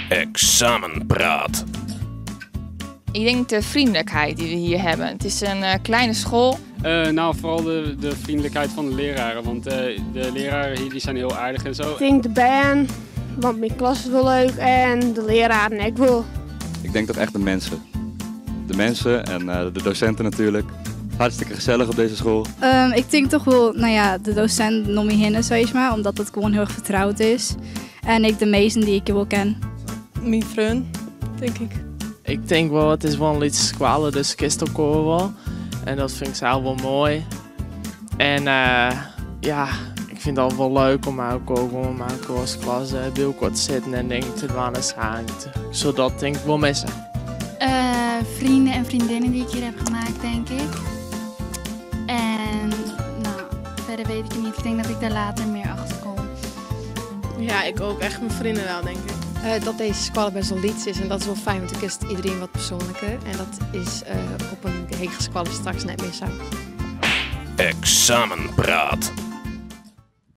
Eksamenpraat. Ik denk de vriendelijkheid die we hier hebben. Het is een kleine school. Nou, vooral de vriendelijkheid van de leraren. Want de leraren hier die zijn heel aardig en zo. Ik denk de band, want mijn klas is wel leuk en de leraren ik wel. Ik denk dat echt de mensen. De mensen en de docenten natuurlijk. Hartstikke gezellig op deze school. Ik denk toch wel, nou ja, de docent om me heen, zeg maar, omdat het gewoon heel erg vertrouwd is. En ik de meesten die ik wel ken. Mijn vriend, denk ik. Ik denk wel, het is wel een iets kwalen, dus kist ook wel. En dat vind ik zelf wel mooi. En ja, ik vind het al wel leuk om ook gewoon met elkaar als klas bij elkaar te zitten en dingen te doen en samen. Zodat denk ik wel missen. Vrienden en vriendinnen die ik hier heb gemaakt, denk ik. En nou, verder weet ik het niet. Ik denk dat ik daar later meer achter kom. Ja, ik ook. Echt mijn vrienden wel, denk ik. Dat deze skoalle best wel lyts is en dat is wel fijn, want dan is iedereen wat persoonlijker. En dat is op een hegere skoalle straks net meer zo. Eksamenpraat.